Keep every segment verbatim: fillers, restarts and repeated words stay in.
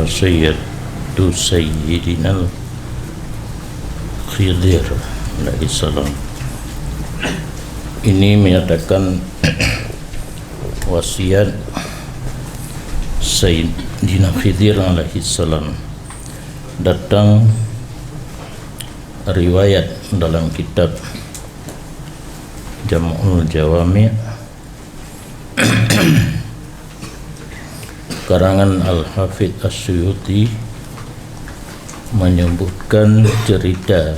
Sayyidatu Sayyidina Khidir alaihissalam. Ini menyatakan wasiat Sayyidina Khidir alaihissalam. Datang riwayat dalam kitab Jam'ul Jawami' karangan Al-Hafidz As-Suyuti menyebutkan cerita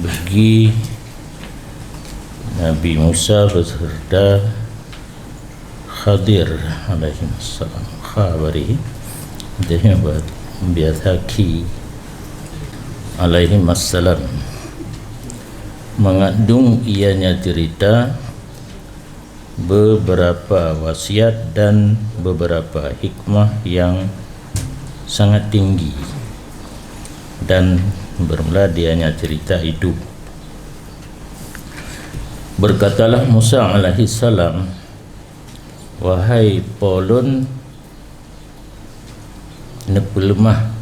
bagi Nabi Musa beserta Khadir alaihissalam. Kha bari, dia buat biasa khi alaihimassalam. Mengandung ianya cerita beberapa wasiat dan beberapa hikmah yang sangat tinggi dan bermula dianya cerita itu. Berkatalah Musa alaihissalam, "Wahai Po lôn, neupeuleumah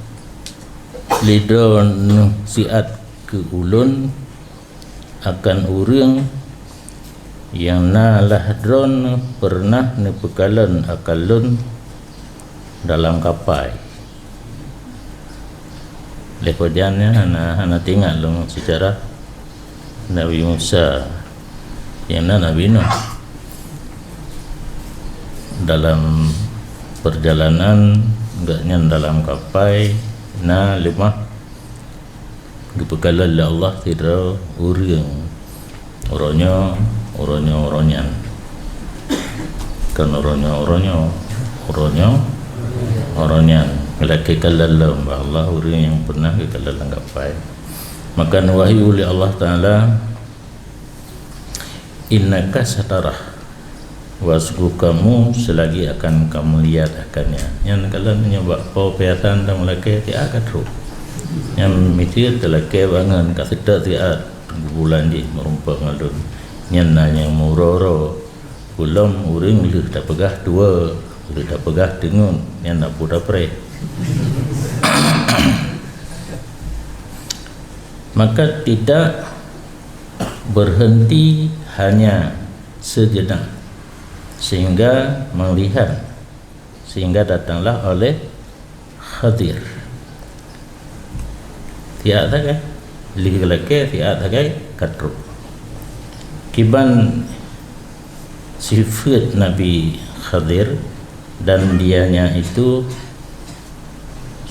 lé Droeneuh siat keu ulôn akan ureuëng nyang na lah Droeneuh peureunah neupeukalon akan lôn dalam kapai." Lheueh pajan nyan hana, hana teuingat lôn seujarah Nabi Musa nyang na Nabi Nuh. Dalam perjalanan gobnyan dalam kapai na leumah geupeukalon lé Allah sidroe ureuëng. Uroe nyoe, uroe nyoe, uroe nyan. Kon uroe nyoe, uroe nyoe, uroe nyoe, uroe nyan. Lakée kalon lom bak Allah ureuëng nyang peureunah geukalon lam kapai. Maka neuwahyu lé Allah Taala, "Innaka satarah." Wa sungguh kamu selagi akan kamu lihat akannya. Nyan kalau nyoe bak po piatan dan meulakée tiak ka trok. Nyan misi teulakée bangon ka seutôt siat bulan jih meurumpok ngon lôn. Nyan na nyang meuro-uro. Ulôn ureuëng lheueh tapeugah tuwo, lheueh tapeugah teungeut, nyan na peue tapreh. Maka tidak berhenti hanya sejenak, sehingga melihat, sehingga datanglah oleh Khadir. Siat sagai, lheueh lakée siat sagai ka trok. Kiban sifat Nabi Khadir dan dianya itu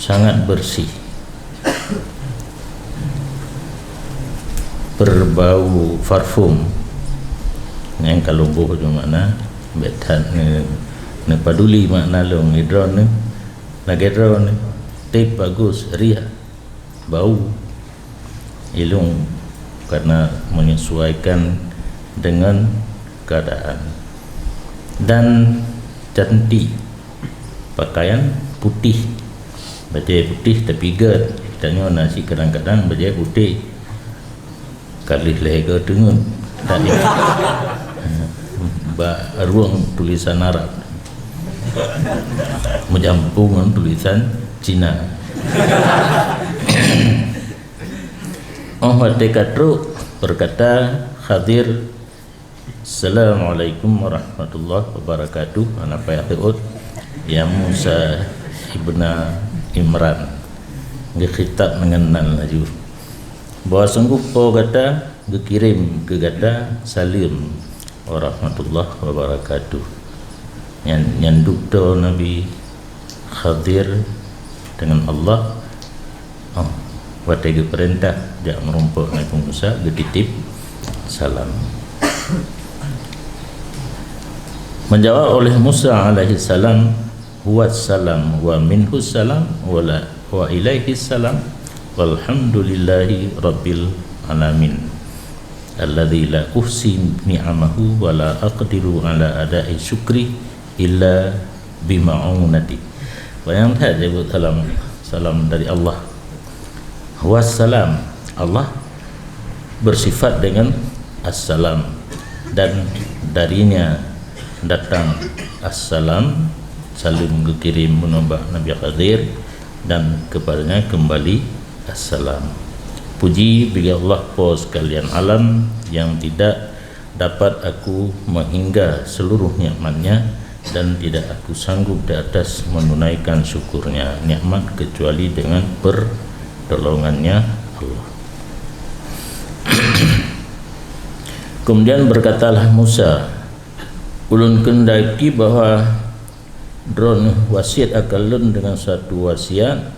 sangat bersih. Berbau parfum. Nyang ka lubôh jih makna, bèk that ne-, neupaduli makna lôn, ngon droeneuh, lagèe droeneuh, tép bagus, riah, bau. Ilung karena menyesuaikan dengan keadaan. Dan cantik, pakaian putih, bajèe putih tapi gèt. Tanyoe na cit kadang-kadang bajèe putih, ka lheueh lhèe goe teungeut. Bak rueng tulisan Arab, meujampong ngon tulisan Cina. Óh watèe ka trok, berkata Khadir, "Assalamualaikum warahmatullahi wabarakatuh." Hana payah teuôt, "Ya Musa ibna Imran." Geukhitab ngon nan laju, "Bahwa sungguh Po gata geukirém keu gata saleuem warahmatullahi wabarakatuh." Nyan, nyan duek toe Nabi Khadir deungon Allah. Oh, watèe geupeurintah jak meurumpok Nabi Musa, geutitip salam. Menjawab oleh Musa alaihissalam, "Huwas salam wa minhus salam wa la, wa ilaihis salam, walhamdulillahi rabbil alamin. Alladzi la uhsi ni'amahu wa la aqdiru ala ada'i syukri illa bima'unati." Bayang that jeuet salam, salam dari Allah. Wassalam, Allah bersifat dengan assalam, dan darinya datang assalam, Salam geukirém bunoe bak Nabi Khidir, dan kepadanya kembali assalam. Puji bagi Allah, Po sekalian alam, yang tidak dapat aku menghingga seluruh nikmat-Nya, dan tidak aku sanggup di atas menunaikan syukur-Nya nikmat kecuali dengan pertolongan-Nya, Allah. Kemudian berkatalah Musa, "Ulôn keundaki bahwa droeneuh wasiat akan lôn dengan satu wasiat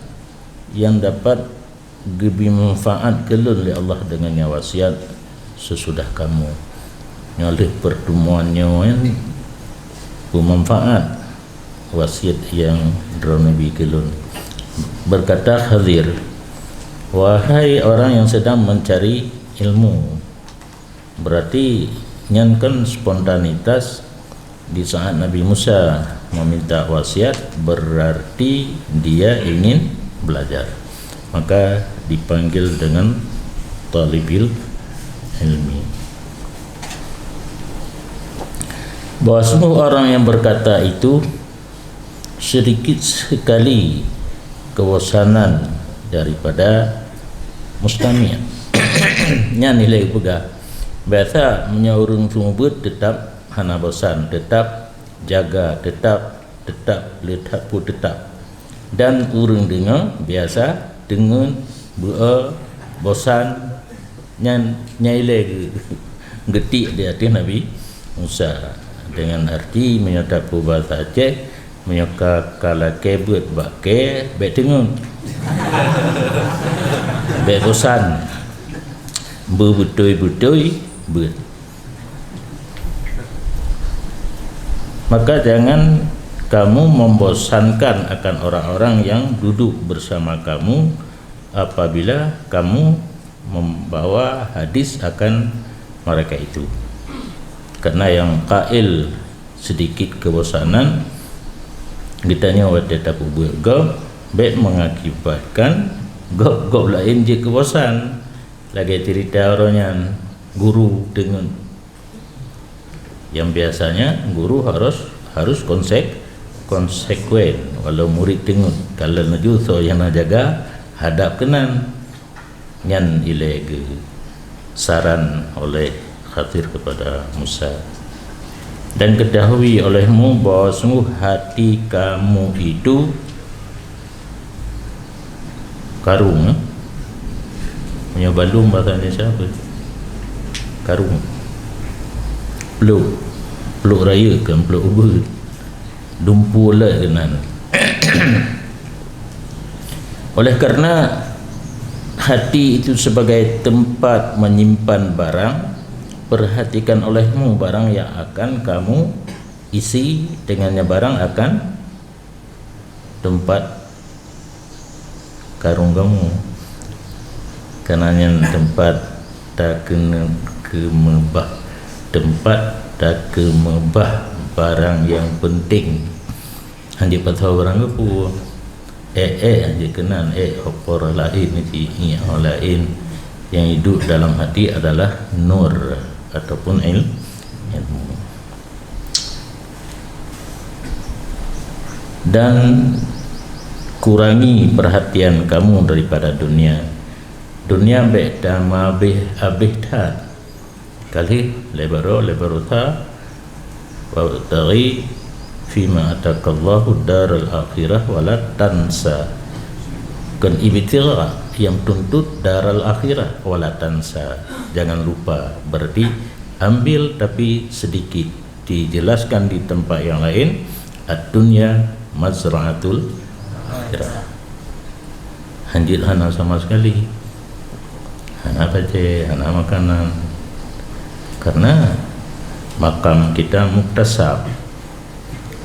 yang dapat geubri manfaat keu lôn lé Allah dengan nyan wasiat sesudah kamoe." Nyoe lheueh pertemuan nyoe nyan beumanfaat wasiat nyang droeneuh bi keu lôn. Berkata Khidir, "Wahai orang yang sedang mencari ilmu," berarti nyan kan spontanitas di saat Nabi Musa meminta wasiat, berarti dia ingin belajar. Maka dipanggil dengan talibul ilmi. Bahwa semua orang yang berkata itu sedikit sekali kebosanan daripada mustami'. Nyan ilée peugah. Biasa meunyoe ureuëng seumeubeuet tetap hana bosan, tetap jaga, tetap, tetap, le that pun tetap. Dan ureuëng deungoe biasa teungeut, beu-e, bosan, nyan nyang ilée geu-, geutiek di ateueh Nabi Musa. Dengan arti, meunyoe tapeu bahasa Aceh, meunyoe ka, ka lakée beuet bak kée, bék teungeut. Bék bosan. Beubeutôi-beutôi beuet. Maka jangan kamu membosankan akan orang-orang yang duduk bersama kamu apabila kamu membawa hadis akan mereka itu. Karena yang qail sedikit kebosanan, geutanyoe watée tapeubuet gob, bék mengakibatkan gob-gob laén jeuet keubosan. Lagée cerita uroe nyan, guru teungeut. Yang biasanya guru harus, harus konsek-, konsekuen. Walau murit teungeut, kalon laju soe nyang na jaga, hadap keunan. Nyan ilée geusaran oleh Khidir kepada Musa. Dan ketahui olehmu bahwa sungguh hati kamu itu karung, eh? Meunyoe balum bahasa Indonesia apa? Karung. Plôk. Plôk rayeuk kan, plôk ubeut. Dumpu lé keunan. Oleh karena hati itu sebagai tempat menyimpan barang, perhatikan olehmu barang yang akan kamu isi, dengannya barang akan teumpat karong kamoe. Kana nyan teumpat takeuneuk keumeubah, teumpat takeumeubah barang nyang peunteng. Hanjeuet pasoe barang geupeu. Ék-ék hanjeuet keunan, ék hopor laén, ié laén. Yang hidup dalam hati adalah nur ataupun il-, ilmu. Dan kurangi perhatian kamu daripada dunia. Dunia bék tameuabéh-abéh that. Ka lheueh, lhée baroe, lhée baroe that, "Wabtaghi fima atakallahu daral akhirah wala tansa." Kon ibtigha yang tuntut daral akhirah wala tansa. Jangan lupa. Berarti ambil tapi sedikit. Dijelaskan di tempat yang lain, "Ad-dunya mazra'atul akhirah." Hanjeuet hana sama sekali. Hana pacé, hana makanan. Karena makam kita muktasab.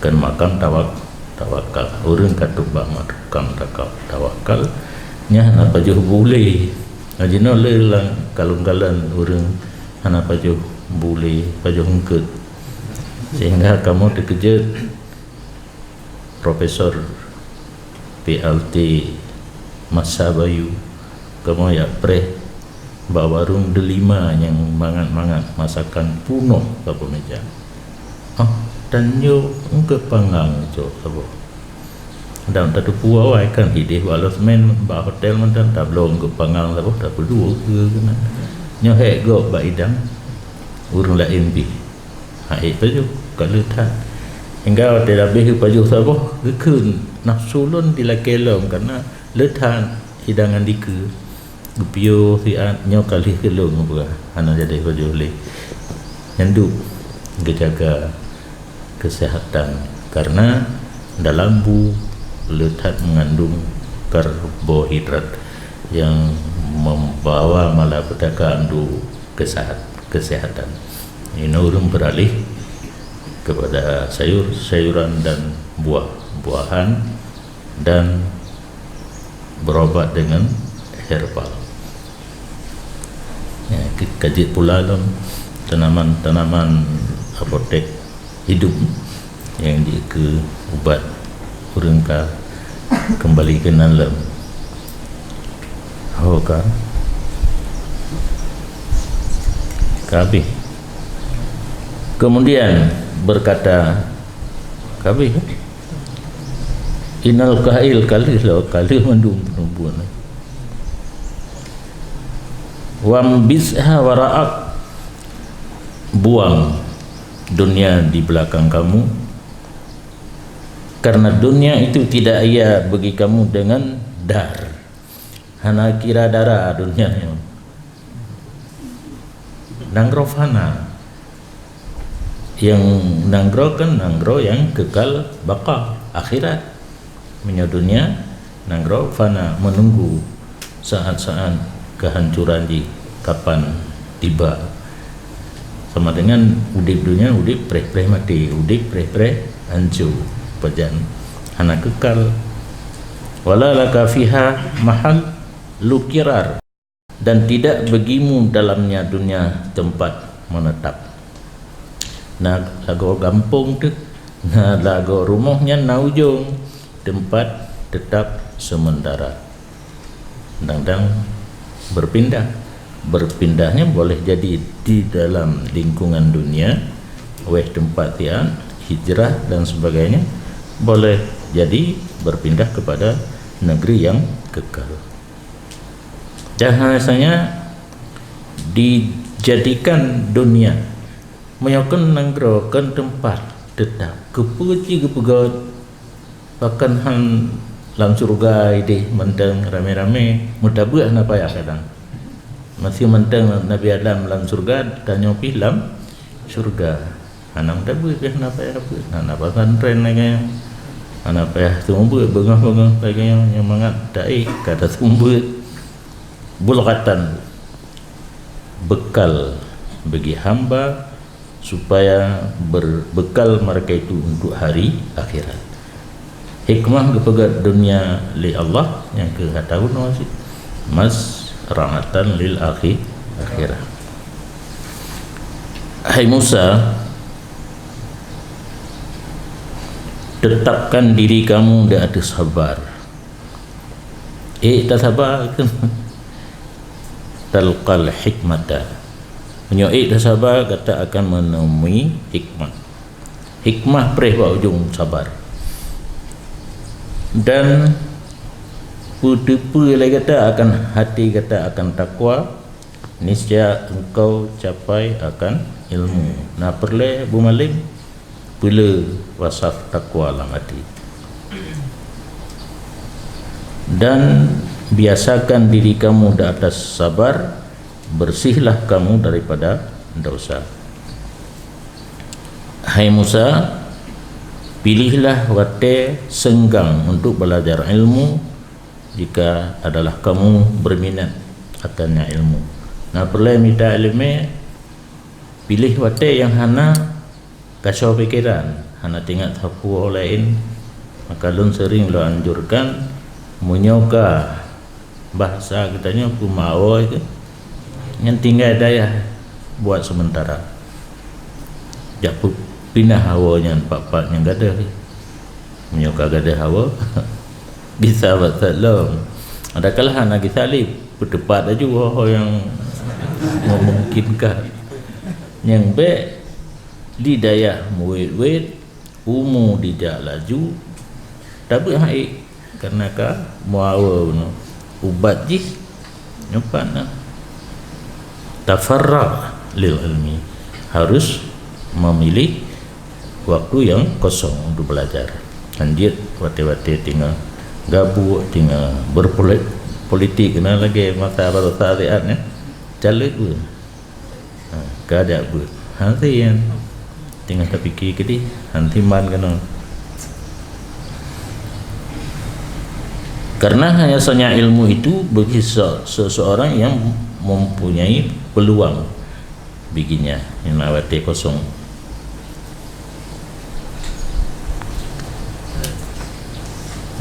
Kan makam tawak-, tawakal. Ureuëng ka trok bak makam taka-, tawakal, nyan hana pajoh bulée. Jinoe lé lam kalon-kalon ureuëng hana pajoh bulée, pajoh eungkot. Sehingga kamoe teukeujot Profesor P L T Masa Bayu, kamoe jak preh bak warong delima nyang mangat-mangat masakan punoh saboh meuja. Ah, Tanjong Eungkot Panggang cok saboh. Dan tateupeue awai kan hideh bak losmen bak hotel mantong tabloe Eungkot Panggang saboh, tapeuduek keu keunan. Nyoe hék gob bak idang ureuëng laén pih. Ha, ék pajoh, ka le that. Hingga watée leubeh pajoh saboh, geukheun nafsu lôn dilakée lom, karena le that hidangan dikeue. Geupiôh siat nyoe ka lheueh keu lôn geupeugah, hana jadi pajoh lé. Nyan duek geujaga kesehatan, karena dalam bu le that mengandung karbohidrat yang membawa malapetaka untuk kesehat-, kesehatan. Ini ureuëng beralih kepada sayur-sayuran dan buah-buahan dan berobat dengan herbal. Ya, ki-, ka jeuet pula lom tanaman-tanaman apotek hidup yang jeuet keu ubat ureuëng ka kembali keunan lom. Ho ka. Ka habéh. Kemudian berkata, ka habéh. Innal qail, ka lheueh lom, ka lheueh mandum penubuhan. Wambizha wara'ak, buang dunia di belakang kamu, karena dunia itu tidak ia bagi kamu dengan dar. Hana kira dara dunia nyoe. Nanggroe fana. Yang nanggroe kan nanggroe yang kekal baka, akhirat. Meunyoe dunia, nanggroe fana, menunggu saat-saat kehancuran jih kapan tiba. Sama dengan udeb dunia, udeb preh-preh maté, udeb preh-preh hanco, pajan hana kekal. Wala laka fiha mahallu qirar. Dan tidak bagimu dalamnya dunia tempat menetap. Na lagoe gampông teuh, na lagoe rumoh nyan na ujong, tempat tetap sementara. Kadang-kadang berpindah. Berpindahnya boleh jadi di dalam lingkungan dunia, wéh tempat tian, hijrah dan sebagainya, boleh jadi berpindah kepada negeri yang kekal. Dan hanya dijadikan dunia meunyoe kon nanggroe, kon teumpat teutap, keupeue cit geupeugöt, bahkan han lam syeuruga ideh mantong ramé-ramé, meutabeuet hana payah kadang. Masih mantong Nabi Adam lam syeuruga, tanyoe pih lam syeuruga. Hana meutabeuet pih hana payah beuet, hana pesantren lagèe nyoe. Hana payah seumeubeuet beungoh-beungoh lagèe nyoe, nyang mangat taék ka taseumeubeuet. Bulghatan, bekal bagi hamba supaya ber-, bekal mereka itu untuk hari akhirat. Hikmah geupeugöt dunia lé Allah nyang keu gata bunoe cit. Mazra'atan lil akhi-, akhirah. Hai Musa, tetapkan diri kamu di atas sabar. Ék tasaba, talqal hikmata. Meunyoe ék tasaba, gata akan menemui hikmah. Hikmah preh bak ujong sabar. Dan peuteupeue lé gata akan hati gata akan takwa, niscaya engkau capai akan ilmu. Na peureulèe beumalém, peuleueh wasaf takwa lam hati. Dan biasakan diri kamu di atas sabar, bersihlah kamu daripada dosa. Hai Musa, pilihlah watèe senggang untuk belajar ilmu jika adalah kamu berminat akannya ilmu. Na peureulèe mita ileumèe, piléh watèe nyang hana kacau pikeran, hana teuingat sapeue laén, maka lôn seuring lôn anjurkan, meunyoe ka bahasa geutanyoe peumaoi keuh, nyan tinggai dayah buat sementara. Jak peupinah hawa nyan pat-pat nyang gadôh. Meunyoe ka gadôh hawa, gisa bak salom. Adakala hana gisa lé, peuteupat laju ho-ho nyang memungkinkan. Nyang bèk di dayah meuwét-wét, umu dijak laju, tabeuet han ék, karena ka muawa bunoe. Ubat jih nyoe pat na. Tafarragh lil ilmi, harus memilih waktu yang kosong untuk belajar. Hanjeuet watée-watée tinggal gabuk, tinggal berpolitik, kena lagi masa baru saat ya. Calon pun. Ha, ka jak beuet. Hana sian. Teungoh tapike keudeh, hana siman keunoe. Karena hanya saja ilmu itu bagi se-, seseorang yang mempunyai peluang baginya, yang watée kosong.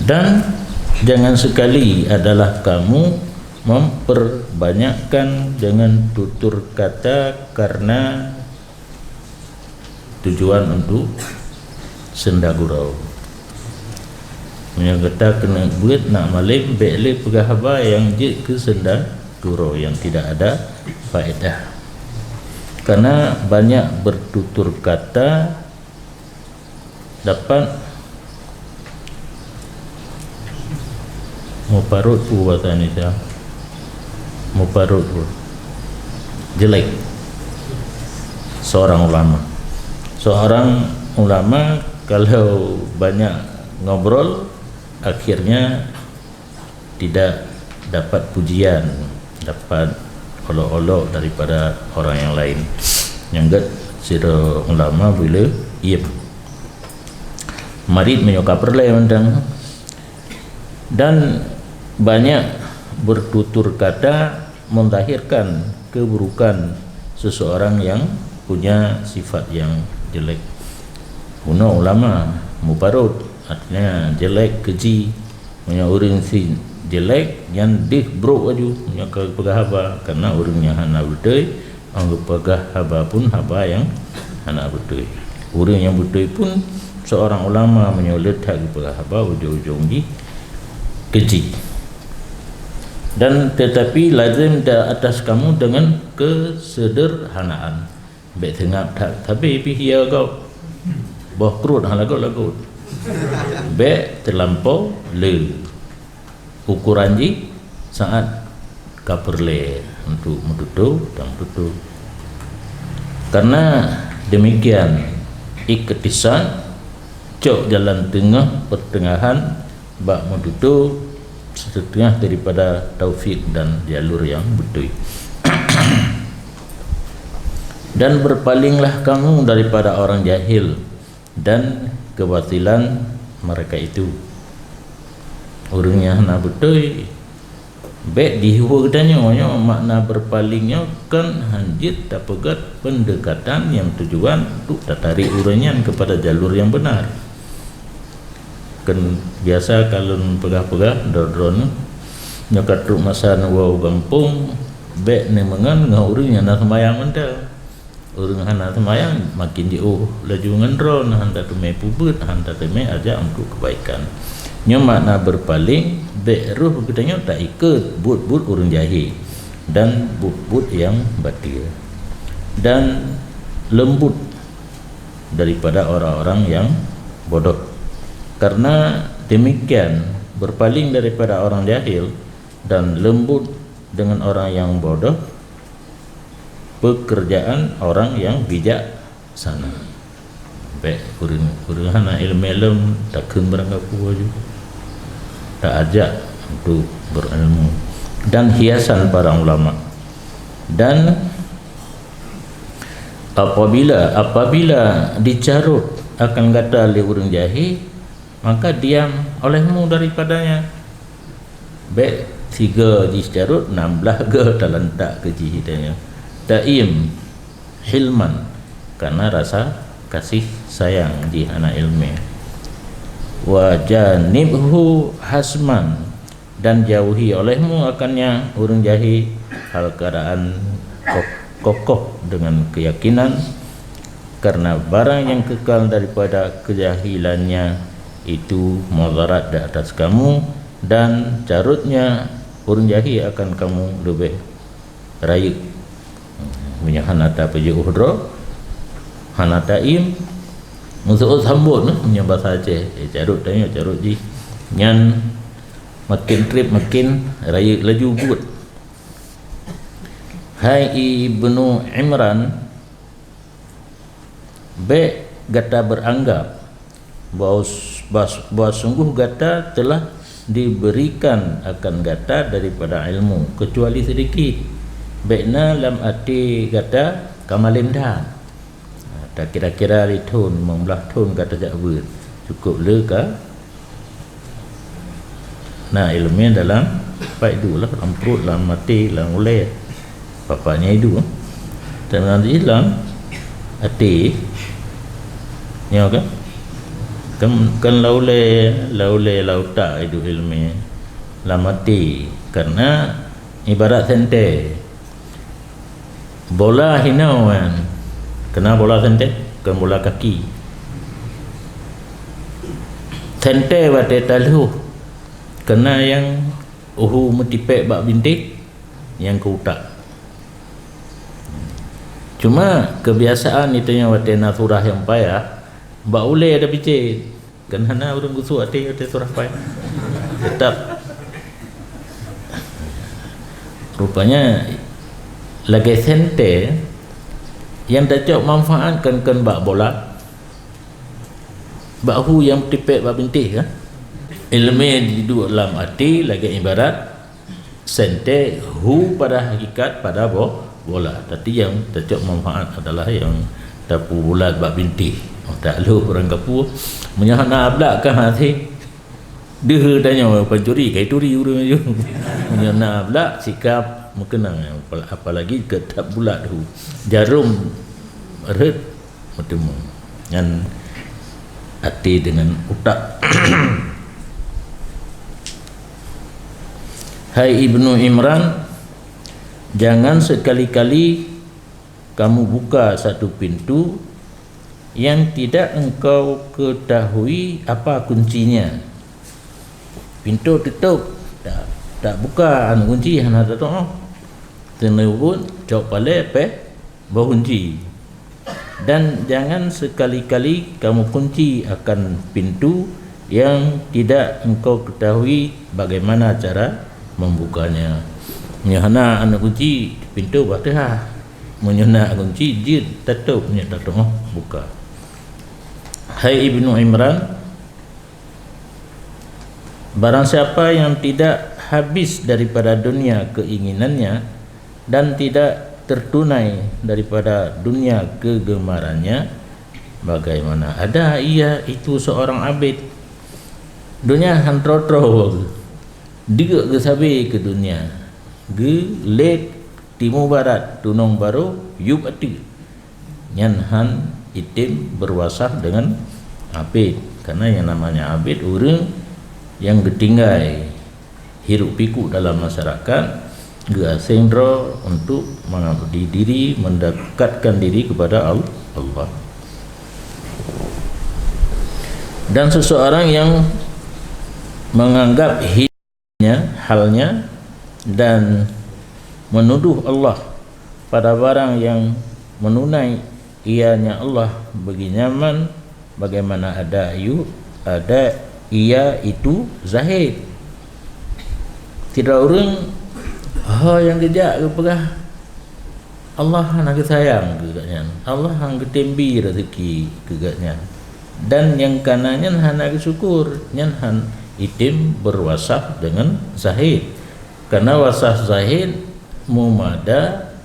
Dan jangan sekali adalah kamu memperbanyakkan dengan tutur kata karena tujuan untuk senda gurau. Meunyoe gata keuneuk beuet nak malem, bék lé peugah haba nyang jeuet keu senda gurau nyang tidak ada faedah. Karena banyak bertutur kata dapat muparot, peue bahasa Indonesia? Muparot, peue? Jelek seorang ulama. Seorang ulama kalau banyak ngobrol, akhirnya tidak dapat pujian, dapat olok-olok daripada orang yang lain. Nyang gét sidroe ulama bila iem. Marit meunyoe ka peureulée mantong. Dan banyak bertutur kata menzahirkan keburukan seseorang yang punya sifat yang jelek. Bunoe ulama muparot, artinya jelek, keji. Meunyoe ureuëng si jelek, nyan deuh brok laju, meunyoe ka peugah haba, karena ureuëng nyang hana beutôi, nyang geupeugah haba pun haba nyang hana beutôi. Ureuëng nyang beutôi pun seorang ulama meunyoe le that geupeugah haba, ujong-ujong jih keji. Dan tetapi lazim di atas kamu dengan kesederhanaan. Bék seungab that sabe pih ya gob. Boh krot hana lagot-lagot. Bék teulampo le. Ukuran jih saat ka peureulée untuk meututoe dan meututoe. Karena demikian, iktisad cok jalan teungoh pertengahan bak meututoe siteungoh daripada taufik dan jalur yang beutôi. Dan berpalinglah kamu daripada orang jahil dan kebatilan mereka itu. Ureuëng nyang hana beutôi, bék dihuhe geutanyoe. Nyoe makna berpaling nyoe kan hanjeuet tapeugét pendekatan nyang tujuan untuk tatarék ureuëng nyan kepada jalur yang benar. Kan biasa ka lôn peugah-peugah droe-droeneuh, nyoe ka trok masa neuwoe u gampông, bék neumeungon ngon ureuëng nyang na seumayang mantong. Ureuëng hana seumayang makin jiôh laju ngon droe, hana teumé peubeuet, hana teumé ajak untuk kebaikan. Nyoe makna berpaling, bék roh geutanyoe taikot buet-buet ureuëng jahé dan buet-buet nyang batil. Dan leumbut daripada orang-orang yang bodoh. Karena demikian, berpaling daripada orang jahil dan leumbut dengan orang yang bodoh, pekerjaan orang yang bijaksana. Bék ureuëng, ureuëng hana iéleumé lom takheun barang kapeue ju. Taajak untuk berilmu. Dan hiasan para ulama. Dan apabila, apabila dicarot akan gata lé ureuëng jahé, maka diam olehmu daripadanya. Bék sigoe jih carot, nam blaih goe talantak keu jih geutanyoe. Taiem hilman, karena rasa kasih sayang jih hana iéleumé. Wa janibhu hazman, dan jauhi olehmu akannya ureuëng jahé hal keadaan ko-, kokoh dengan keyakinan, karena barang yang kekal daripada kejahilannya itu mudarat di atas kamu, dan carotnya ureuëng jahé akan kamu leubeh rayeuk. Meunyoe hana tapeujeuet droe, hana taiem, Meusuôt sambot, nah, meunyoe basa Aceh, eh, carôt tanyoe, carôt jih. Nyan makin trép, makin rayeuk laju buet. Hai Ibnu Imran, bék gata beranggap bahwa, bahwa sungguh gata telah diberikan akan gata daripada ilmu, kecuali sedikit. Bék na lam até gata ka malém that. Takira-kira lé thon, limong blaih thon ka tajak beuet, cukôp le ka na ileumèe dalam, pat iduek lah, lam pruet, lam até, lam ulèe. Papa nyan iduek. Tapi nanti lam até, nyoe kan? Kan, kan lam ulèe, lam ulèe, lam utak iduek ileumèe, lam até. Karena ibarat senter. Bola hinoe nyan. Keunan bola senter, kon bola kaki. Senter watèe talhôh, keunan nyang hu meutipék bak bintéh, nyang keu utak. Cuma keubiasaan geutanyoe watèe na surah nyang payah, bak ulèe tapicé. Kan hana ureueng geusuek até, até surah payah. Teutap. Rupanya, lagèe senter, nyang tacok manfaat kon-kon bak bola, bak hu nyang tipék bak bintéh, kan? Ileumèe jiduek lam até lagèe ibarat senter, hu pada hakikat pada bo-, bola. Tapi nyang tacok manfaat adalah nyang tapeubulat bak bintéh. Oh, tak lhôh ureueng kapeue. Meunyoe hana ablak ka hase. Deuh tanyoe pancuri, kai turi ureueng nyoe. Meunyoe na ablak, sikap meukeunang. Apal-, apalagi ka tabulat hu. Jarom rhët meuteumèe. Nyan até deungon utak. Hai Ibnu Imran, jangan sekali-kali kamu buka satu pintu yang tidak engkau ketahui apa kuncinya. Pintu tutup, tak, tak buka anu kunci, hana tatu'oh. Teuneubuet cok palée péh boh kunci. Dan jangan sekali-kali kamu kunci akan pintu yang tidak engkau ketahui bagaimana cara membukanya. Meunyoe hana aneuk kunci, pintu bah teuhah. Meunyoe na kunci, jeuet tatôp, nyoe tatôp buka. Hai Ibnu Imran, barang siapa yang tidak habis daripada dunia keinginannya dan tidak tertunai daripada dunia kegemarannya, bagaimana ada ia itu seorang abid. Dunia han troe-troe, deuk geusabe keu dunia, geulét timu barat, tunong barô, yup ateueh. Nyan han item berwasah dengan abid, karena yang namanya abid ureueng yang geutinggai hiruk pikuk dalam masyarakat, geuaseng droe untuk mengabdi diri, mendekatkan diri kepada Al-, Allah. Dan seseorang yang menganggap hidupnya, halnya, dan menuduh Allah pada barang yang menunai ianya Allah bagi nyaman, bagaimana ada yu-, ada ia itu zahid. Sidroe ureueng ho nyang geujak geupeugah, Allah hana geusayang keu gobnyan, Allah hana geutem bi rezeki keu gobnyan, dan nyang kana nyan hana geusyukur, nyan han item berwasah dengan zahid. Karena wasah zahid mumada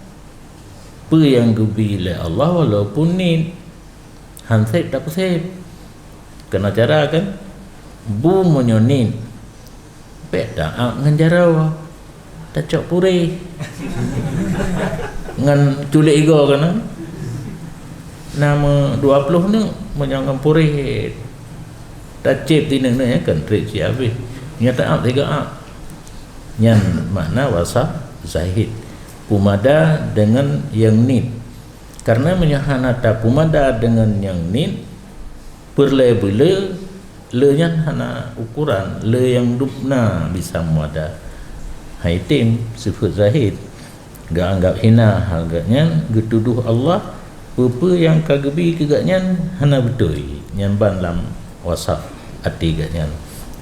peue nyang geubi lé Allah walaupun niet. Han sép tapeusép. Keunan cara kan? Bu meunyoe niet, bék taát ngon jaroe, tacok puréh. Ngon culek igoe keunan. Na meu dua ploh neuk, meunyoe ngon puréh tacép tineuk-neuk, kan trép cit habéh. Nyan taát sigo ap. Nyan makna wasah zahid. Pumada deungon nyang niet. Karena meunyoe hana tapeumada deungon nyang niet, peureulée beu le, le nyan hana ukoran, le nyang dub na bisa meumada. Han item sifeuet zahid, geuanggab hina, hal geuh nyan geutudoh Allah Peue-peue nyang ka geubi keu gobnyan hana beutôi, nyan ban lam wasab até gobnyan.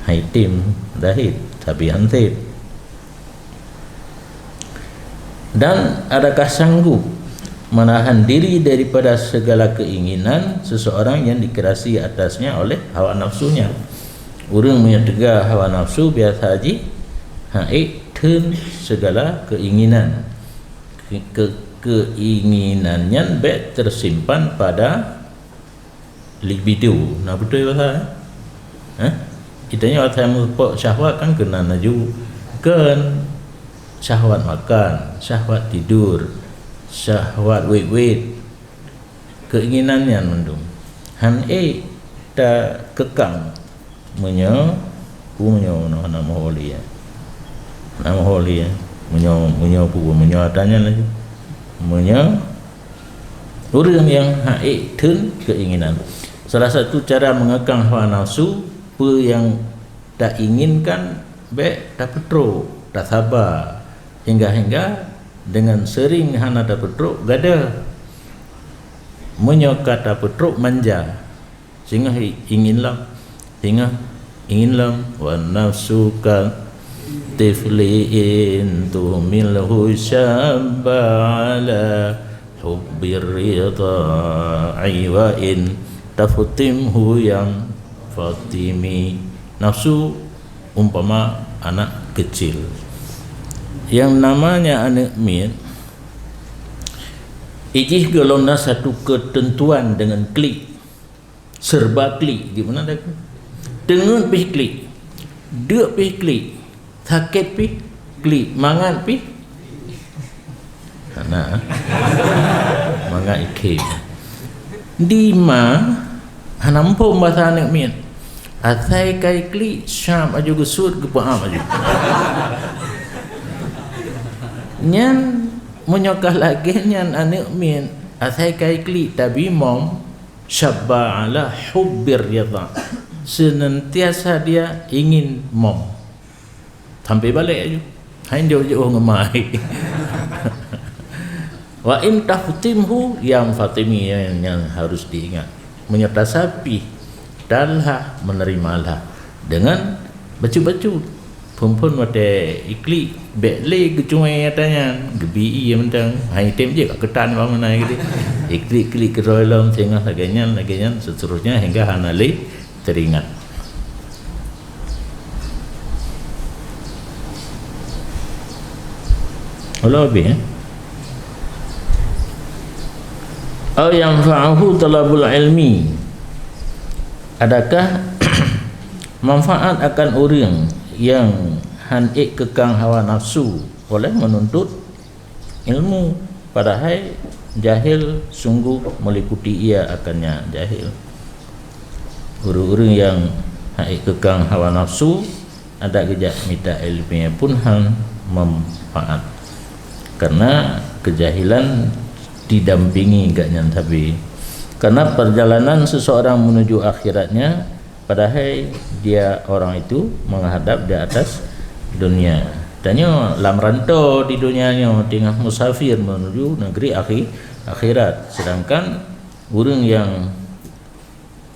Hai tem, zahid, sabe han sép. Dan adakah sanggup menahan diri daripada segala keinginan seseorang yang dikerasi atasnya oleh hawa nafsunya? Ureuëng meunyoe teuga hawa nafsu biasa jih han ék theun segala keinginan. Ke-, ke-, keinginan nyan bék tersimpan pada libido. Na beutôi bahasa, eh? Eh? Geutanyoe asai meupok syahwat kan keunan laju. Kon syahwat makan, syahwat tidur, syahwat wét-wét. Keinginan nyan mandum han ék takekang. Meunyoe, ku meunyoe na, na meuholi, ya. Na meuholi, ya. Meunyoe, meunyoe ku, meunyoe ata nyan laju. Meunyoe ureuëng nyang han ék theun keinginan. Salah satu cara mengekang hawa nafsu, peue nyang tainginkan bék tapeutrok, tasaba. Hingga-hingga dengan sering hana tapeutrok, gadoh. Meunyoe ka tapeutrok, manja. Singoh i-, ingin lom. Singoh ingin lom. Wa nafsuka tiflin tuhmilhu syabba ala hubbir ridha'i wa in taftimhu yam fatimi. Nafsu umpama anak kecil. Yang namanya aneuk miet, ijih golom na satu ketentuan dengan klik. Serba klik, di mana dah? Teungeut pih klik, deuk pih klik, sakét pih klik, mangat pih. Hana. Mangat ikhém. Di ma hana muphom bahasa aneuk miet. Asai kai klik, syab aju geusut, geupeuam aju. Nyan meunyoe ka lagée nyan aneuk miet, asai kai klik tabi mom, syabba ala hubbir ridha. Senantiasa dia ingin mom. Sampai balek aju. Hai jauh-jauh ngemai. Wa in taftimhu yam fatimi, yang, yang harus diingat. Meunyoe tasapih, talha, menerimalah dengan bacut-bacut. Phon-phon watée iklik bék lé geucuai ata nyan, geubi ie mantong. Hai tem jeuet ka keutan bak meunan gitu. Iklik-klik keudroe lom singoh lagée nyan, lagée nyan seterusnya hingga hana lé teringat. Ulang habis, eh? Au yanfa'uhu talabul ilmi. Adakah manfaat akan ureuëng yang han ék keukang hawa nafsu oleh menuntut ilmu, padahai jahil sungguh meliputi ia akannya jahil. Ureuëng-ureuëng yang han ék keukang hawa nafsu, adak geujak mita iéleumé pun han manfaat, karena keujahilan didampingi gobnyan sabe. Karena perjalanan seseorang menuju akhiratnya, padahai dia orang itu menghadap di atas dunia. Tanyoe lam rantau di dunia nyoe, teungoh musafir menuju negeri akhi-, akhirat. Sedangkan ureuëng nyang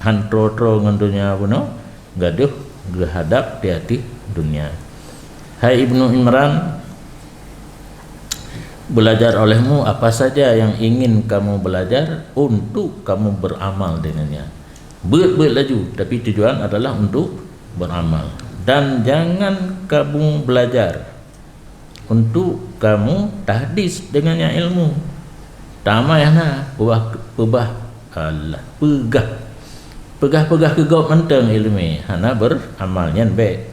han troe-troe ngon dunia bunoe, gadoh geuhadap di ateueh dunia. Hai Ibnu Imran, belajar olehmu apa saja yang ingin kamu belajar untuk kamu beramal dengannya. Beuet-beuet laju, tapi tujuan adalah untuk beramal. Dan jangan kamu belajar untuk kamu tahdis dengannya ilmu. Tamai hana peubah, peubah, alah, peugah. Peugah-peugah keu gob mantong iéleumé, hana beramal nyan bék.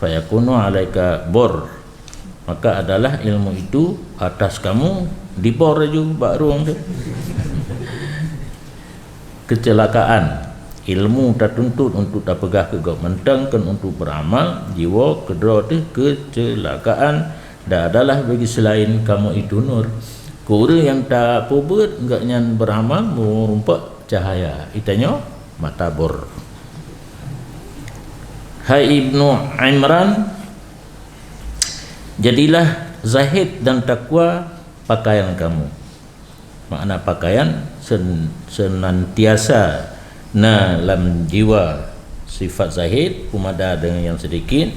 Fayakunu alaika bor. Maka adalah ilmu itu atas kamu dibor laju bak rueng tu. Kecelakaan. Ilmu tatuntut untuk tapeugah keu gob mantong kon untuk beramal, jiwoe keudroe teuh kecelakaan dan adalah bagi selain kamu itu nur. Keu ureuëng nyang tapeubeuet gobnyan beramal meurumpok cahaya, itanyoe mata bor. Hai Ibnu Imran, jadilah zahid dan takwa pakaian kamu. Makna pakaian, sen-, senantiasa na lam jiwa sifat zahid, peumada deungon nyang seudikit,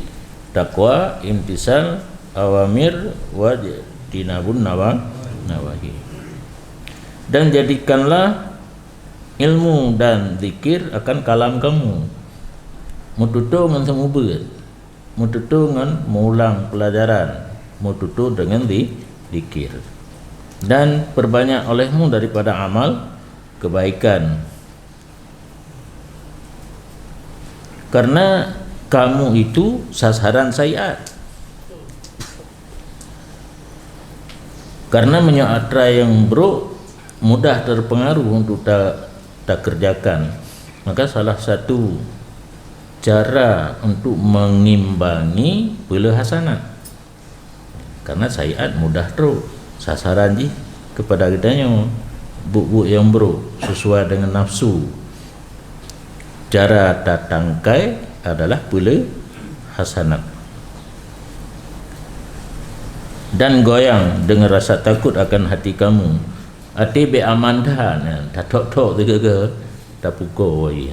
takwa, imtisal awamir, wajtinabun nawa-, nawahi. Dan jadikanlah ilmu dan zikir akan kalam kamu. Meututoe ngon seumeubeuet, meututoe ngon meuulang peulajaran, meututoe deungon zi-, zikir. Dan perbanyak olehmu daripada amal kebaikan. Karena kamu itu sasaran syai'at. Karena meunyoe atra nyang brok mudah terpengaruh untuk ta-, takeureujakan, maka salah satu cara untuk mengimbangi peuleueh hasanat. Karena syai'at mudah trok, sasaran jih kepada geutanyoe, buet-buet nyang brok sesuai dengan nafsu. Cara tatangkai adalah peuleueh hasanat. Dan goyang dengan rasa takut akan hati kamu. Até bék aman that, tathok-thok teuga-ga, tapukoe.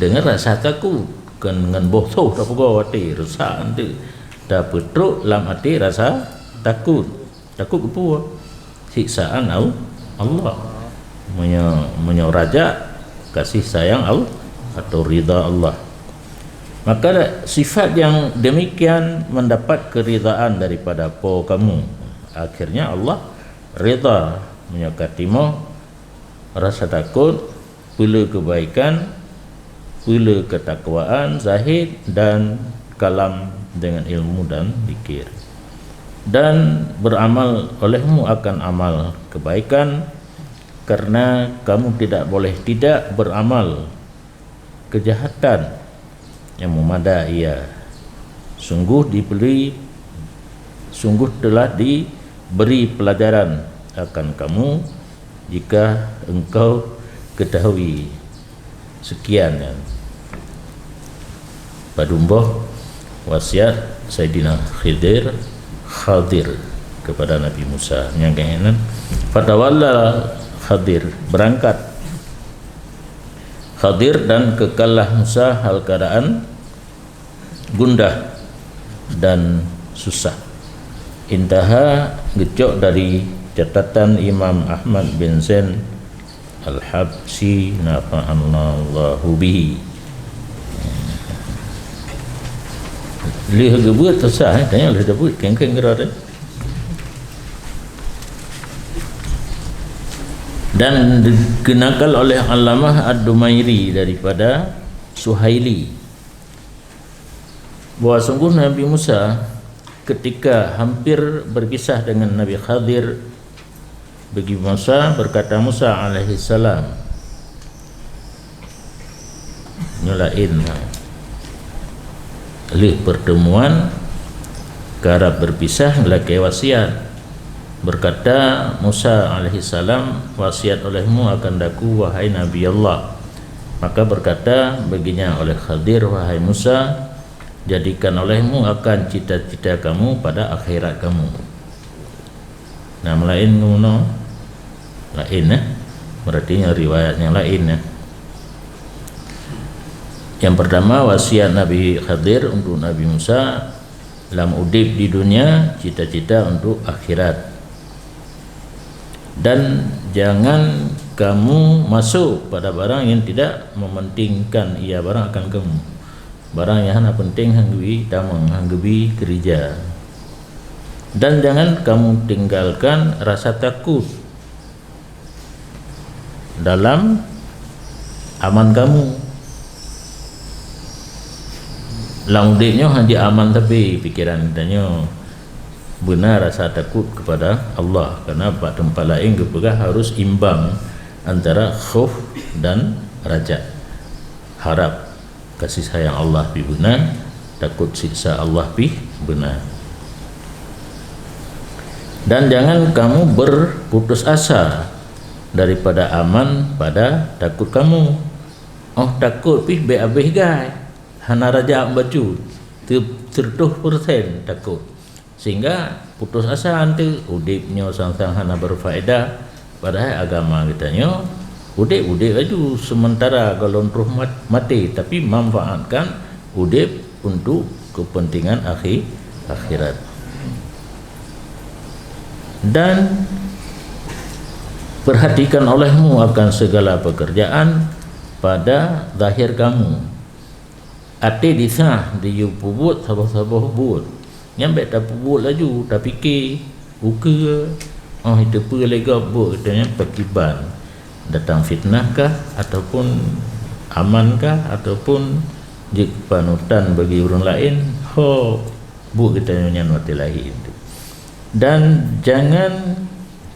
Deungon rasa takot, kon ngon boh soh tapugoe até, reusak eunteuk. Tapeutrok lam até rasa takot. Takot keu peue? Siksaan Al-, Allah. Meunyoe, meunyoe rajak, kasih sayang Allah atau ridha Allah. Maka sifat yang demikian mendapat keridhaan daripada Po kamu. Akhirnya Allah ridha. Meunyoe ka timoh rasa takot, peuleueh kebaikan, peuleueh ketakwaan, zahid dan kalam dengan ilmu dan zikir. Dan beramal olehmu akan amal kebaikan, karena kamu tidak boleh tidak beramal kejahatan yang meumada ia. Sungguh diberi, sungguh telah diberi pelajaran akan kamu jika engkau ketahui. Sekian nyan. Padum boh wasiat Saidina Khidir, Khadir kepada Nabi Musa. Nyang keunan, fatawalla Khadir, berangkat Khadir dan kekallah Musa hal keadaan gundah dan susah. Intaha, geucok dari catatan Imam Ahmad bin Zain Al-Habsyi, nafa'anallahu bihi. Lheueh geubeuet susah, eh, tanya lheueh geubeuet, keng-keng geura deh. Dan dikenakan oleh Allamah Ad-Dumairi daripada Suhaili, bahwa sungguh Nabi Musa ketika hampir berpisah dengan Nabi Khadir, bagi Musa, berkata Musa alaihissalam, nyoe laén, ha. Lheueh pertemuan, karab berpisah, lakée wasiat. Berkata Musa alaihissalam, "Wasiat olehmu akan daku, wahai Nabi Allah." Maka berkata baginya oleh Khadir, "Wahai Musa, jadikan olehmu akan cita-cita kamu pada akhirat kamu." Nah, meulaén ngon meunoe? Laén, eh? Berarti nyoe riwayat nyang laén, eh? Nyang pertama, wasiat Nabi Khadir untuk Nabi Musa, lam udeb di dunia, cita-cita untuk akhirat. Dan jangan kamu masuk pada barang yang tidak mementingkan ia barang akan kamu. Barang nyang hana penting han geubi tamong, han geubi keurija. Dan jangan kamu tinggalkan rasa takut dalam aman kamu. Lam udeb nyoe hana aman tapi pikiran geutanyoe. Beuna rasa takut kepada Allah, karena bak teumpat laén geupeugah harus imbang antara khauf dan raja. Harap kasih sayang Allah pih beuna, takut siksa Allah pih beuna. Dan jangan kamu berputus asa daripada aman pada takut kamu. Oh, takot pih bék abéh gai, hana rajak bacut, teu-, seratus persen takot. Sehingga putus asa eunteuk, udeb nyoe sang-sang hana berfaedah, padahai agama geutanyoe Udeb-udeb laju, sementara gohlom troh mat-, maté, tapi manfaatkan udeb untuk kepentingan akhi-, akhirat. Dan perhatikan olehmu akan segala pekerjaan pada zahir kamu. Até disah diyue peubuet saboh-saboh buet. Nyan bék tapeubuet laju, tapike, ukeue, oh, iteupeue lé gob buet geutanyoe nyan pakiban. Datang fitnah kah, ataupun aman kah, ataupun jeuet panutan bagi ureuëng laén, ho buet geutanyoe nyan watée lahé tu. Dan jangan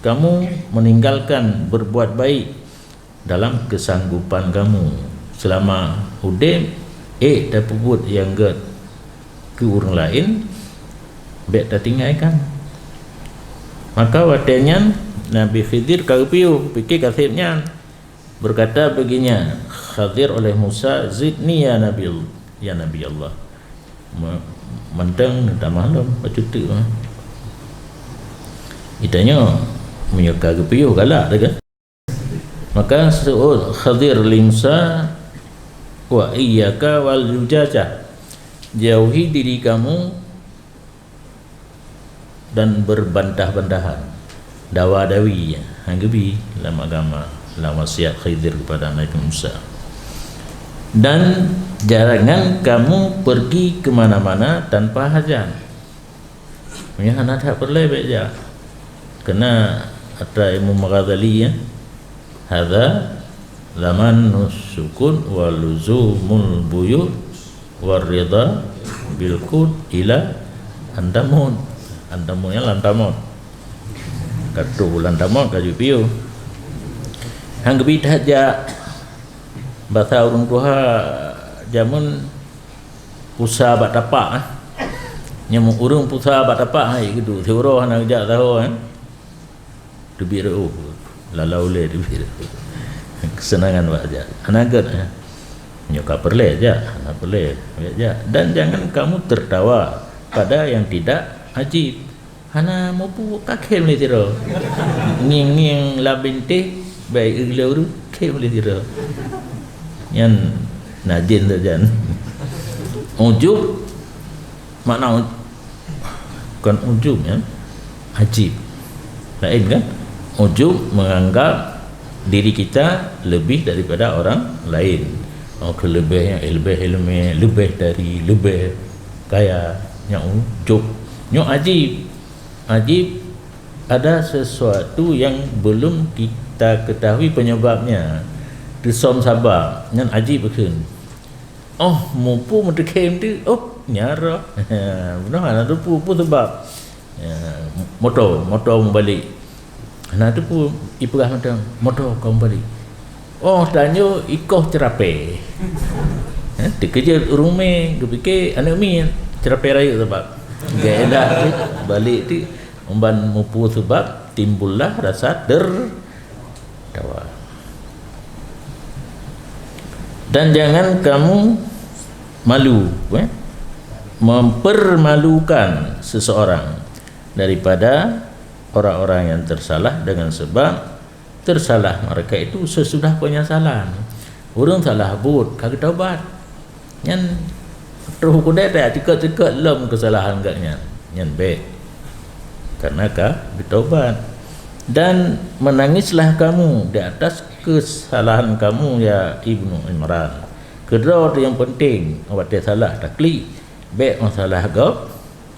kamu meninggalkan berbuat baik dalam kesanggupan kamu. Selama udeb, ék tapeubuet nyang gét keu ureuëng laén, bék tatinggai kan. Maka watée nyan Nabi Khidir ka geupiôh, pike kaseb nyan. Berkata baginya Khidir oleh Musa, "Zidni ya Nabi, ya Nabi Allah." Me-, mantong tamah lom bacut teuk. Geutanyoe meunyoe ka geupiôh galak teuh kan. Maka seuôt Khidir li Musa, "Wa iyyaka wal lujajah." Jauhi diri kamu dan berbantah-bantahan. Dawa-dawi, hana geubi lam agama, lam wasiat Khidir kepada Nabi Musa. Dan jangan kamu pergi ke mana-mana tanpa hajat. Meunyoe hana that peureulée bék jak. Keunan atra Imam Ghazali, ya, "Hadza zamanu sukun wa luzumul buyut wa ridha bil qut ila antamut." Antamut nyan lantamot. Ka troh lantamot ka jipiôh. Hana geubi that jak. Basa ureuëng tuha jameun pusa bak tapak, eh. Nyoe ureuëng pusa bak tapak, hai geudu. Siuroe hana geujak saho, eh. Teubiet reuôh, lalau ulée teubiet reuôh. Keuseunangan bak jak. Hana gét, eh. Nyoe ka peureulée jak, hana peureulée jak. Dan jangan kamu tertawa pada yang tidak ajib. Hana mupu ka khém lé sidroe. Ngieng-ngieng lam bintéh, bai eu lé ureuëng, khém lé sidroe. Nyan najin sajan. Ujub makna uj-, bukan ujub, ya. Ajib. Lain kan? Ujub menganggap diri kita lebih daripada orang lain. Oh, keuleubeh, leubeh ilmu, leubeh dari, leubeh kaya. Nyan ujub. Nyoe ajib. Ajib, ada sesuatu yang belum kita ketahui penyebabnya. Teusöm sabab, nyan ajib kheun. Oh, mupu meuteukhém teuh, oh, nyara. Beuna hana teupeue peue sabab. Ya, moto, moto meubalek. Hana teupeue ipeugah mantong, moto ka meubalek. Oh, tanyoe ikoh ceurapée. Eh, teukeujot ureuëng mé, geupike aneuëk miet, ceurapée rayeuk sabab. Geuédak balek teuh, umban mupu sabab timbullah rasa tertawa. Dan jangan kamu malu, eh, mempermalukan seseorang daripada orang-orang yang tersalah dengan sebab tersalah mereka itu sesudah penyesalan. Ureuëng salah buet ka geutaubat. Nyan troh kudai tajak ceukot-ceukot lom keusalahan geuh nyan. Nyan bék. Karena ka geutaubat. Dan menangislah kamu di atas kesalahan kamu, ya Ibnu Imran. Keudroe nyang penting, watée salah taklik, bék masalah gob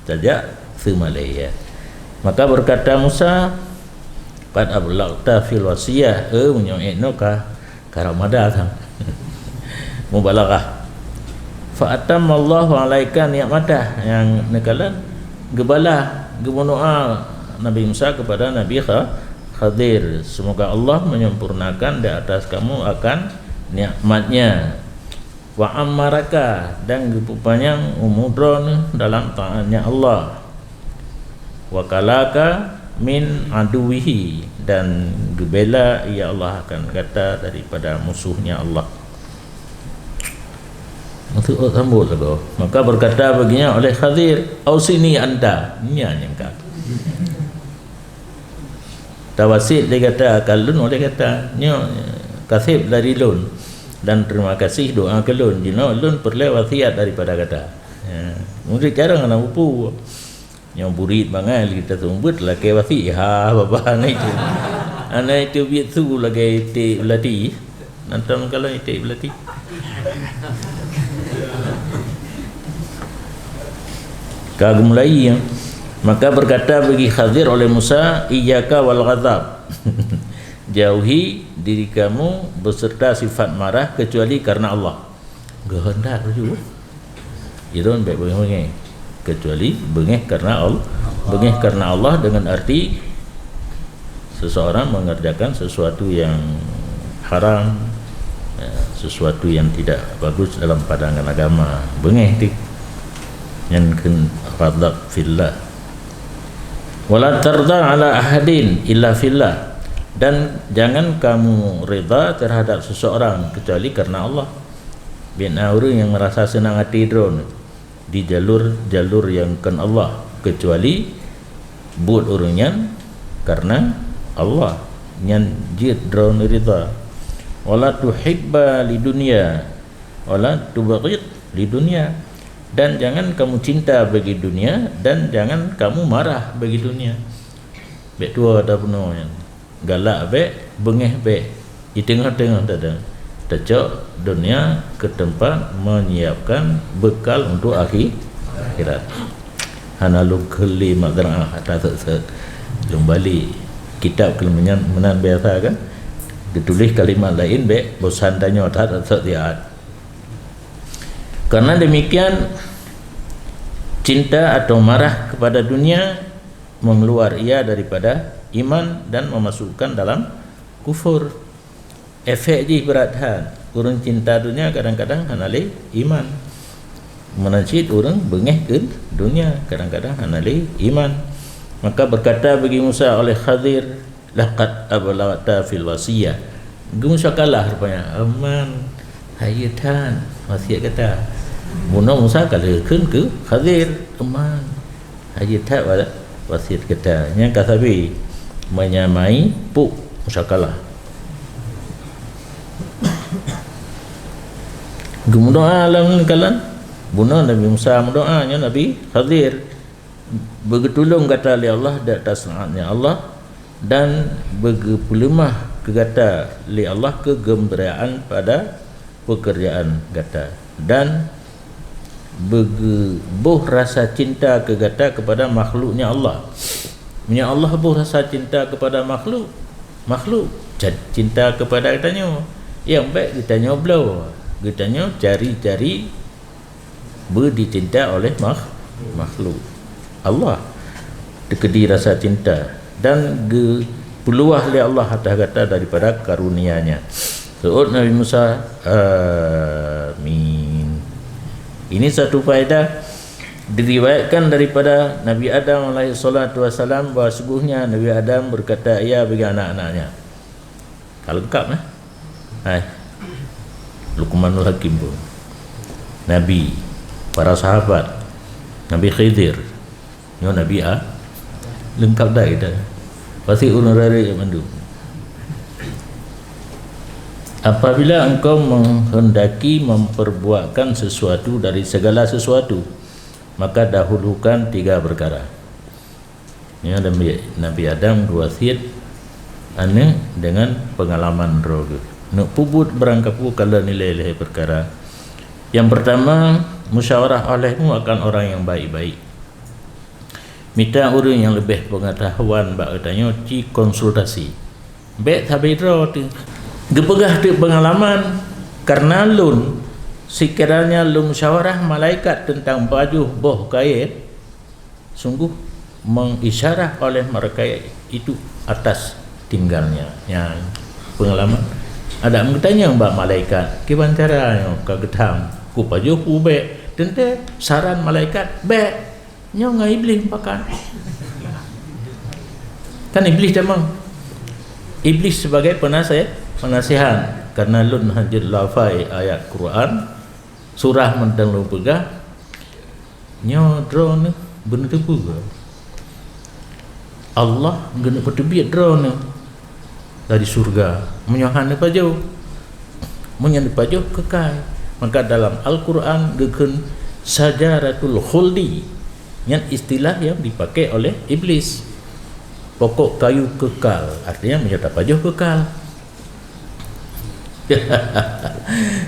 tajak seumalée, ya. Maka berkata Musa, "Qad ablaghta fil wasiyah," eh, meunyoe ék nyoe ka, ka ramada sang. Mubalaghah. "Fa atammallahu alaika ni'matah," nyang neukalon geubalah, geumeudoá Nabi Musa kepada Nabi Kha-, Khadir, "Semoga Allah menyempurnakan di atas kamu akan nikmat-Nya." "Wa ammaraka," dan geupeupanyang umu droeneuh dalam taatnya Allah. "Wa kalaka min aduwihi," dan geubela ia Allah akan gata daripada musuhnya Allah. Maksud oh, sambot lagoe. Maka berkata baginya oleh Khadir, "Ausini anta." Nya nyang ka. Tawasiet lé gata, kalon oleh gata. Nyoe, Kaseb dari lôn, dan terima kasih doa keu lôn. Jinoe lôn peureulée wasiat daripada gata. Ya. Murit jarang hana mupu. Nyang burit bangai lé taseumeubeuet lakée wasiat. Ha, babah aneuk itu. Aneuk itu biet su lagée iték beulati. Nonton kalau iték beulati. Ka geumulai, ya. Maka berkata bagi Khadir oleh Musa, "Iyyaka wal ghadab." Jauhi diri kamu beserta sifat marah kecuali karena Allah. Geuheundak laju. Idon bék beungéh-beungéh. Kecuali beungéh karena Allah. Beungéh karena Allah dengan arti seseorang mengerjakan sesuatu yang haram, ya, sesuatu yang tidak bagus dalam pandangan agama. Beungéh tu. Nyan kheun ghadab fillah. "Wala tarda ala ahadin illa fillah." Dan jangan kamu rida terhadap seseorang kecuali karena Allah. Bék na ureuëng nyang merasa seunang até droe di jalur-jalur nyang kon Allah, kecuali buet ureuëng nyan karena Allah, nyan jeuet droe rida. "Wala tuhibba lidunya, wala tubghid lidunya." Dan jangan kamu cinta bagi dunia, dan jangan kamu marah bagi dunia. Bék tuwoe ata bunoe nyan. Galak bék, beungéh bék. Di teungoh-teungoh teuh, teucok dunia keu teumpat menyiapkan bekal untuk akhi-, akhirat. Hana lôn kheun lé madrasah ata sot-sot. Lôn bali kitab keu meunan, meunan biasa kan. Geutuléh kalimat laén bék bosan tanyoe that sot siat. Karena demikian, cinta atau marah kepada dunia mengeluar ia daripada iman dan memasukkan dalam kufur. Efek jih brat that. Ureuëng cinta dunia kadang-kadang hana lé iman. Meunan cit ureuëng beungéh keu dunia kadang-kadang hana lé iman. Maka berkata bagi Musa oleh Khadir, "Laqad ablaghta fil wasiyah." Geumusakalah rupanya. "Aman, hayeu that wasiat gata." Bunoe Musa ka lheueh kheun keu Khadir, "Aman, hayeu that wa-, wasiat gata." Nyang ka sabe menyamai puk musakalah. Geumeudoá lam kalon. Bunoe Nabi Musa meudoá, nyoe Nabi Khadir. Beugeutulông gata lé Allah di atas taatnya Allah, dan beugeupeuleumah keu gata lé Allah keugeumeubarakatan pada peukeurjaan gata, dan beugeuboh rasa cinta keu gata keupada makhluknya Allah. Meunyoe Allah boh rasa cinta keupada makhluk, makhluk ca-, cinta keupada geutanyoe. Nyang bék geutanyoe bloe, geutanyoe cari-cari beudicinta oleh makh-, makhluk. Allah teukeudi rasa cinta dan geupeuluah lé Allah atas gata daripada karunia-Nya. Seuôt Nabi Musa, "Amin." Ini satu faedah diriwayatkan daripada Nabi Adam alaihi salatu wasalam bahwa sungguhnya Nabi Adam berkata ia bagi anak-anaknya. Ka leungkap, eh? Hai. Luqmanul Hakim pun. Nabi, para sahabat, Nabi Khidir, nyoe Nabi A, leungkap dah kita. Pasti ureuëng rayeuk mandum. Apabila engkau menghendaki memperbuatkan sesuatu dari segala sesuatu, maka dahulukan tiga perkara. Nyoe Nabi, Nabi Adam geuwasiet aneuëk deungon peungalaman droe geuh. Neuk peubuet barangkapeue ka lheueh nilai lhée peukara. Nyang peurtama, musyawarah olehmu akan orang nyang baik-baik. Mita ureuëng nyang leubeh peungeutahuan bak geutanyoe ci konsultasi. Bék sabe droe teuh. Geupeugah teuk peungalaman, kareuna lôn, sekiranya lôn musyawarah malaikat teuntang pajoh boh kayée, sungguh mengisyarah oleh mereka itu atas tinggalnya. Nyan peungalaman. Ada meutanyong bak malaikat, "Kiban cara nyoe ka geutham? Kupajoh peue bék?" Teuntée saran malaikat, "Bék." Nyoe ngon Iblih mupakat. Kan Iblih tamong. Iblih sebagai penase-, penasihat. Karena lôn hanjeuet lafai ayat Quran, surah mantong lôn peugah, nyoe droeneuh beuneuteupeu. Allah geuneuk peuteubiet droeneuh dari syurga. Meunyoe hana pajoh, Meunyoe dipajoh keukai, maka dalam Al-Quran geukheun syajaratul khuldi. Nyan istilah yang dipakai oleh Iblis. Pokok kayu kekal, artinya meunyoe tapajoh kekal.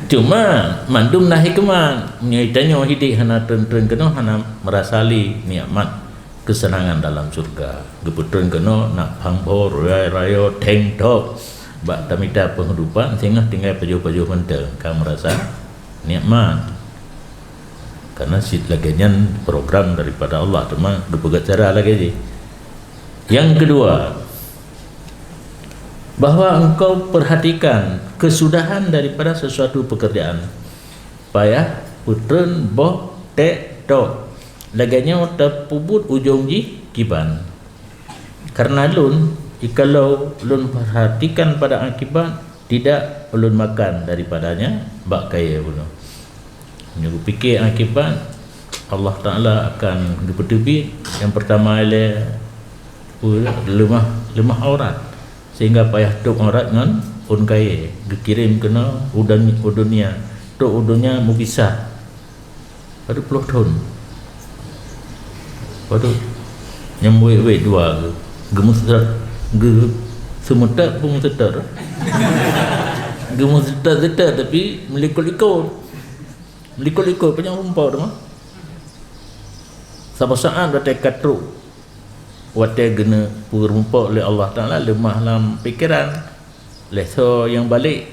Cuma mandum na hikmat. Meunyoe tanyoe hidéh hana treun-treun keunoe, hana meurasa lé nikmat keuseunangan dalam syurga. Geupeutreun keunoe na phambo, raya-raya, tank top. Bak tamita penghidupan singoh tinggai pajoh-pajoh mantong ka meurasa nikmat. Karena sit lagée nyan program daripada Allah, teuma geupeugah cara lagée jih. Yang kedua, bahwa engkau perhatikan kesudahan daripada sesuatu pekerjaan. Payah peutreun boh tek tok. Lagée nyoe tapeubuet ujong jih kiban. Karena lôn, jikalau lôn perhatikan pada akibat, tidak ulôn makan daripadanya bak kayée bunoe. Meunyoe geupiké akibat, Allah Taala akan geupeuteubiet yang pertama ilée leumah, leumah aurat, sehingga payah tôb aurat ngon ôn kayée, geukirém keunoe u dan-, u dunia, trok u dunia meupisah. Padub ploh thon. Padub nyang wék-wék dua geu-, geumeuseutôt, geu-, seumeutot peumeuseutôt. Geumeuseutôt-seutôt tapi meulikot-likot. Meulikot-likot, panyang rumpok teuma. Saboh saát watée ka trok, watée geuneuk peurumpok lé Allah Taala leumah lam pikeran. Lheueh soe nyang balek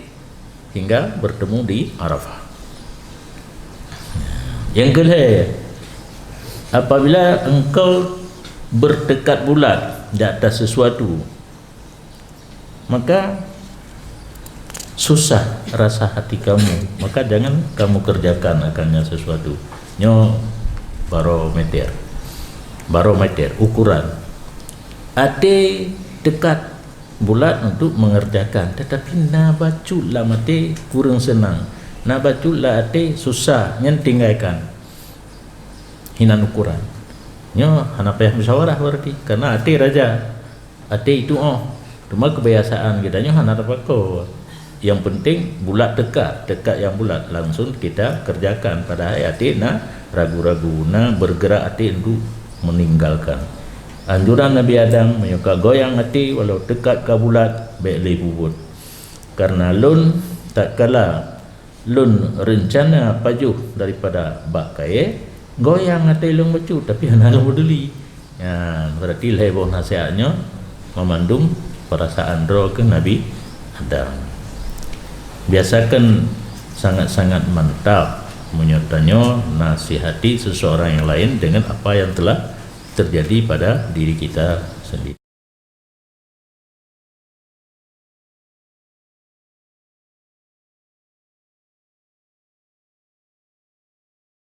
hingga bertemu di Arafah. Yang kelhée, apabila engkau bertekad bulat di atas sesuatu, maka susah rasa hati kamu, maka jangan kamu kerjakan akannya sesuatu. Nyoe barometer. Barometer, ukuran. Até tekad bulat untuk mengerjakan, tetapi na bacut lam até kureueng seunang, na bacut lam até susah, nyan tinggalkan. Hinan ukuran. Nyoe hana payah musyawarah berarti, karena até raja, até itu oh. Cuma kebiasaan kita nyoe hana tapako. Yang penting bulat tekad, tekad yang bulat langsung kita kerjakan. Padahai até na ragu-ragu, na bergerak até untuk meninggalkan. Anjuran Nabi Adam, meunyoe ka goyang até walau tekad ka bulat, bék lé peubuet. Karena lôn, tatkala lôn reuncana pajoh daripada bak kayée, goyang até lôn bacut, tapi hana lôn peuduli. Nyan, berarti lhée boh nasihat nyoe meumandum perasaan droe keu Nabi Adam. Biasakan sangat-sangat mantap meunyoe tanyoe nasihati seseorang yang lain dengan apa yang telah terjadi pada diri kita sendiri.